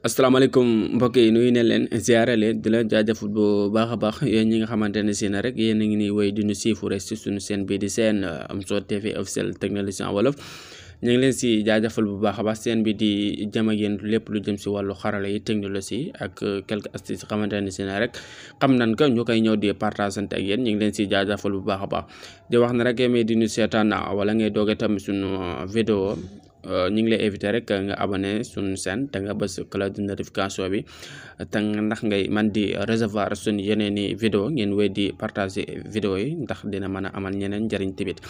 asalaamaaleykum mbokk yi nuyu ne leen ziare leen di leen jaajëfal bu baax a baax yéen ñi nga xamante ne si na rek yéen a ngi ni wéy di ñu siifu rek si suñu chaîne bii di seen Amzo TV officiel technologie en wolof ñu ngi leen si jaajëfal bu baax a baax seen bi di jëm ak yéen lépp lu jëm si wàllu xarala yi technologie ak quelques astuces xamante ne si na rek xam nañ ko ñu koy ñëw di partagante ak yéen ñu ngi leen si jaajëfal bu baax a baax di wax ne rek mais di ñu seetaan wala ngay doog tamit suñu vidéo ñu ngi lay invité rek nga abonné suñu chaîne te nga bës cloche de notification bi te ndax ngay man di recevoir suñu yeneen i vidéo ngeen wéy di partager vidéo yi ndax dina mën a amal ñeneen njëriñ tamit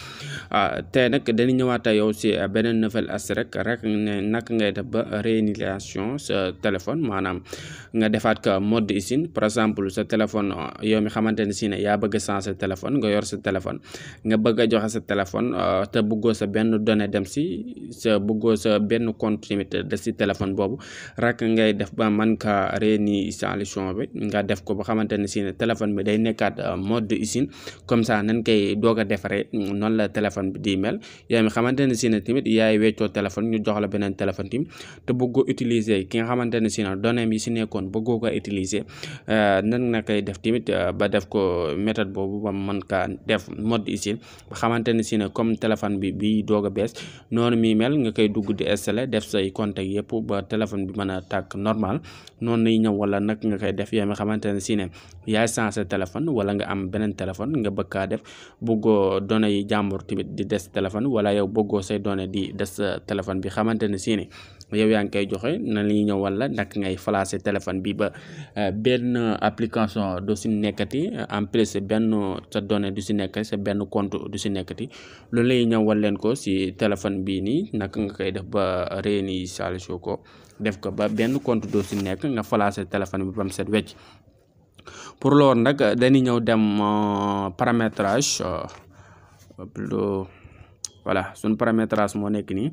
te nag dañu ñëwaat yow si beneen nouvelle astuce rek ne naka ngay def ba réinitialisation sa téléphone maanaam nga defaat ko mode usine par exemple sa téléphone yow mi xamante ne si ne yaa bëgg a changer téléphone nga yor sa téléphone nga bëgg a joxe sa téléphone te bëggoo sa benn donnée dem si sa bëggoo sa benn compte tamit des si téléphone boobu rek ngay def ba man ka réinitialisation bi nga def ko ba xamante ne si ne téléphone bi day nekkaat mode usine comme ça nañ koy doog a defaree noonu la téléphone bi di mel yaa mi xamante ne si ne tamit yaay weccoo téléphone ñu jox la beneen téléphone tamit te bëggoo utiliser ki nga xamante ne si ne données yi si nekkoon bëggoo ko utiliser nan na koy def tamit ba def ko méthode boobu ba mën kaa def mode usine ba xamante ne si ne comme téléphone bi doog a bees noonu mi mel nga koy dugg di installé def say contact yëpp ba téléphone bi mën a tàkk normal noonu lay ñëw wala nag nga koy def yow mi xamante ne si ne yaay changé téléphone wala nga am beneen téléphone nga bëgg kaa def bëggoo données yi jàmbur tamit di des téléphone wala yow bëggoo say données di des téléphone bi xamante ne si ne yow yaa ngi koy joxe na li ñëw wala nag ngay flasher téléphone bi ba benn application du si nekkati en plus benn sa donnée du si nekk sa benn compte du si nekkati loolu lay ñëwal leen ko si téléphone bii nii naka nga koy def ba réinitialiser ko def ko ba benn compte doo si nekk nga flasher téléphone bi ba mu set wecc pour loolu nag dañuy ñëw dem paramétrage voilà suñ paramétrage moo nekk nii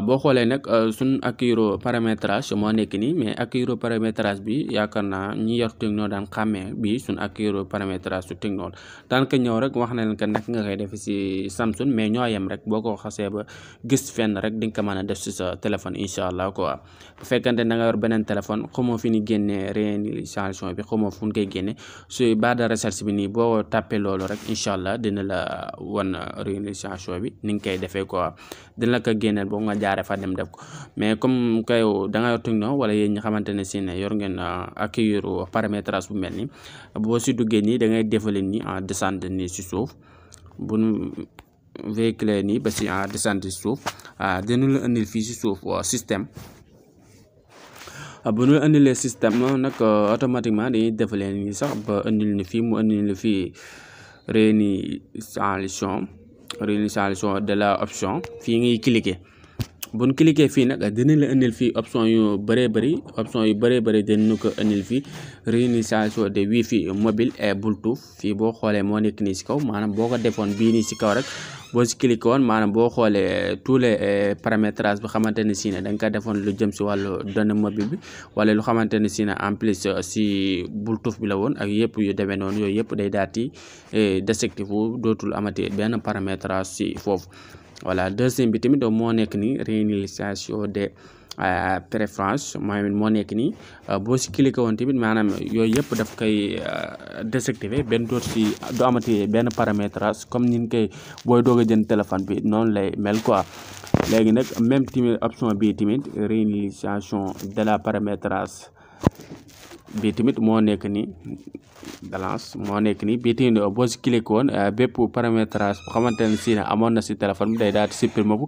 boo xoolee nag suñ accueillir paramétrage moo nekk nii mais accueillir paramétrage bi yaakaar naa ñi yor Tecno daan xàmmee bi suñ accueillir paramétrage su Tecno daan ko ñëw rek wax na leen que nag nga koy def si Samsung mais ñoo yem rek boo ko xasee ba gis fenn rek di nga ko mën a def si sa téléphone incha allah quoi bu fekkante da nga yor beneen téléphone xamoo fi ni génnee réinitialisation bi xamoo fu ñu koy génne su barre de recherche bi nii boo tàppee loolu rek incha allah dina la wan réinitialisation bi ni nga koy defee quoi dina la ko génneel boo nga jaare fa dem def ko mais comme kay da nga yor Tecno wala yéen ñi xamante ne si ne yor ngeen accueillir paramétrage bu mel ni boo si duggee nii da ngay défaler nii en descente nii si suuf bu nu véhiculer nii ba si en descente si suuf dina la indil fii si suuf système bu ñu indilee système nag automatiquement dañuy défaler nii sax ba indil ni fii mu indil ni fii réinitialisation de la option fii ngay cliquer bu ñu cliquer fii nag dina la indil fii option yu bëree bëri dinañu ko indil fii réinitialisation de wifi mobile et bluetooth fii boo xoolee moo nekk nii si kaw maanaam boo ko defoon bii nii si kaw rek boo si cliquer woon maanaam boo xoolee tous les paramétrages bi xamante ne si ne da nga ko defoon lu jëm si wàllu données mobile bi wala lu xamante ne si ne en plus si bluetooth bi la woon ak yëpp yu demee noonu yooyu yëpp day daal di désactivé dootul amati benn paramétrage si foofu. voilà deuxième bi tamit moo nekk nii réinitialisation des préférences mooy moo nekk nii boo si cliquer woon tamit maanaam yooyu yëpp daf koy désactiver benn dootu si du amati benn paramétrage comme ni ñu koy booy doog a jënd téléphone bi noonu lay mel quoi léegi nag même tamit option bii tamit réinitialisation de la paramétrage bii tamit moo nekk nii balance moo nekk nii bii tamit boo si cliquer woon bépp paramétrage bu xamante ne si ne amoon na si téléphone bi day daal di supprimer bu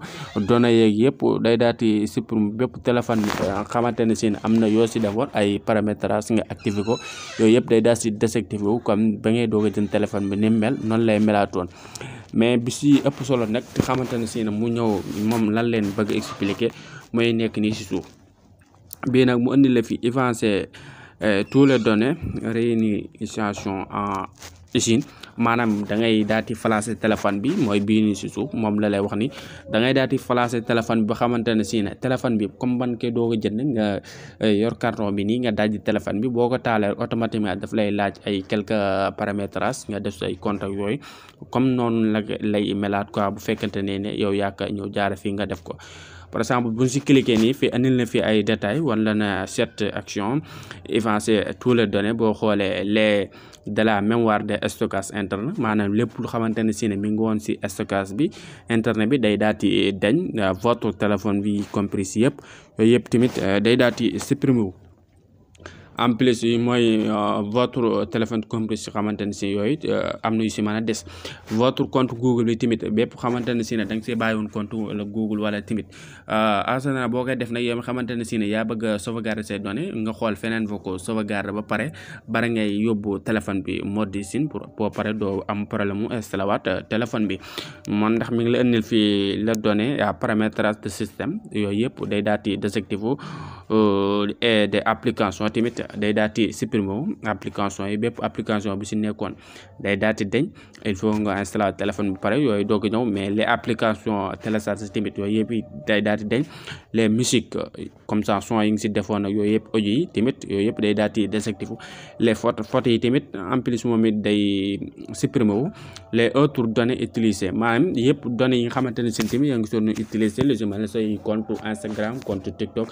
données yeeg yëpp day daal di supprimer bépp téléphone bi xamante ne si ne am na yoo si defoon ay paramétrage nga activé ko yooyu yëpp day daal si désactivé wu comme ba ngay doog a jënd téléphone bi ni mu mel noonu lay melaatoon mais bi si ëpp solo nag te xamante ne si ne mu ñëw moom lan leen bëgg expliquer mooy nekk nii si suuf bii nag mu indi la fi avancer tous les données réinitialisation en usine maanaam da ngay daal di flasher téléphone bi mooy bii nii si suuf moom la lay wax ni da ngay daal di flasher téléphone bi ba xamante ne si ne téléphone bi comme ban koy doog a jënd nga yor carton bi nii nga dajji téléphone bi boo ko taalee automatiquement daf lay laaj ay quelques paramétrages nga def say contact yooyu comme noonu la lay melaat quoi bu fekkente ne yow yaa ñëw jaare fii nga def ko par exemple buñ si cliquer nii fi andil na fi ay détails wala na cette action effacer tous les données boo xoolee les de la mémoire de stockage interne maanaam lépp lu xamante ne si ne mi ngi woon si stockage bi interne bi day daal di dañ votre téléphone bi compris yëpp yooyu yëpp tamit day daal di supprimer wu. En plus yi mooy votre téléphone compris si xamante ne si yooyu am na yu si mën a des votre compte Google bi tamit bépp xamante ne si ne da nga see bàyyi woon compte wala Google wala tamit en général boo koy def nag yow xamante ne si ne yaa bëgg a sauvegarder say données nga xool feneen foo ko sauvegarder ba pare bara ngay yóbbu téléphone bi mode SIM pour boo pare doo am problème mu installé waat téléphone bi man ndax mi ngi la indil fii la données à paramétrage de système yooyu yëpp day daal di désactiver et des applications tamit day daal di supprimer application yi bépp application bi si nekkoon day daal di deñ il faut nga installer téléphone bi pare yooyu doog a ñëw mais les applications téléchargées tamit yooyu yëpp day daal di deñ les musiques comme ça son yi ngi si defoon ak yooyu yëpp audio yi tamit yooyu yëpp day daal di désactiver les photos yi tamit en plus moom it day supprimer wu les autres données utilisées maanaam yëpp données yi nga xamante ne si tamit yaa ngi doon utiliser lu si mel ne say compte Instagram compte TikTok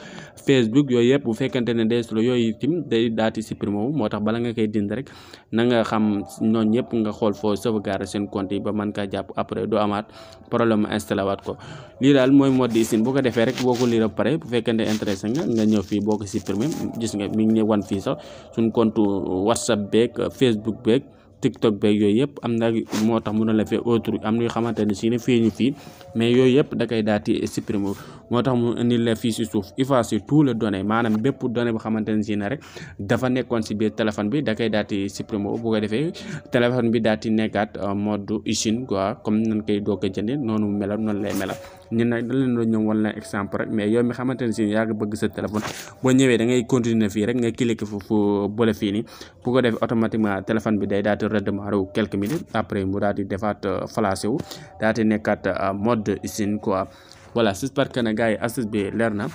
Facebook yooyu yëpp bu fekkente ne des la yooyu tamit day daal di supprimer wu moo tax bala nga koy dindi rek na nga xam ñooñu ñëpp nga xool foo sauvegarder seen compte yi ba mën kaa jàpp après doo amaat problème installé waat ko lii daal mooy mode SIM boo ko defee rek boo ko lii rek pare bu fekkente intéressé nga ñëw fii boo ko supprimer gis nga mi ngi wan fii sax suñ compte WhatsApp beeg Facebook beeg TikTok beeg yooyu yëpp am na moo tax mun na la fee autre am na yoo xamante ne si ne fii ñu fii mais yooyu yëpp da koy daal di supprimer moo tax mu indi la fii si suuf effacer tous les données maanaam bépp données bu xamante ne si ne rek dafa nekkoon si biir téléphone bi da koy daal di supprimer bu ko defee téléphone bi daal di nekkaat mode usine quoi comme nañ koy doog a jëndee noonu mu melal noonu lay melal ñun nag da leen doon ñëw wala exemple rek mais yow mi xamante ne si yaa ngi bëgg sa téléphone boo ñëwee da ngay continuer fii rek nga cliquer foofu boole fii nii bu ko defee automatiquement téléphone bi day daal di redémarrer wu quelques minutes après mu daal di defaat flashé wu daal di nekkaat mode usine quoi. voilà j'espère que ne gars yi astuce bi leer na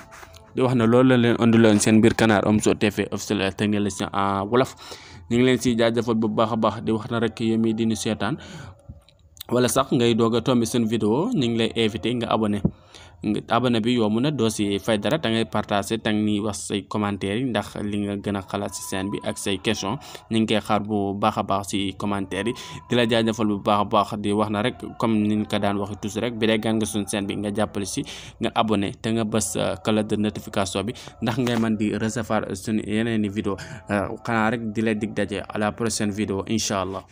di wax ne loolu la leen andiloon seen biir canal Omzo TV officiel technicien en wolof ñu ngi leen si jaajëfal bu baax a baax di wax na rek yow mii di ñu seetaan wala sax ngay doog a tombé seen vidéo ñu ngi lay invité nga abonné bi yomb na doo si fay dara da ngay partagé tang ni wax say commentaires yi ndax li nga gën a xalaat si scène bi ak say question ñu ngi koy xaar bu baax a baax si commentaires yi di la jaajëfal bu baax a baax di wax na rek comme niñ ko daan waxee tous rek bi dee gan nga suñ scène bi nga jàppale si nga abonné te nga bës cloche de notification bi ndax ngay mën di recevoir suñu yeneen i vidéo xanaa rek di la dig daje à la prochaine vidéo incha allah.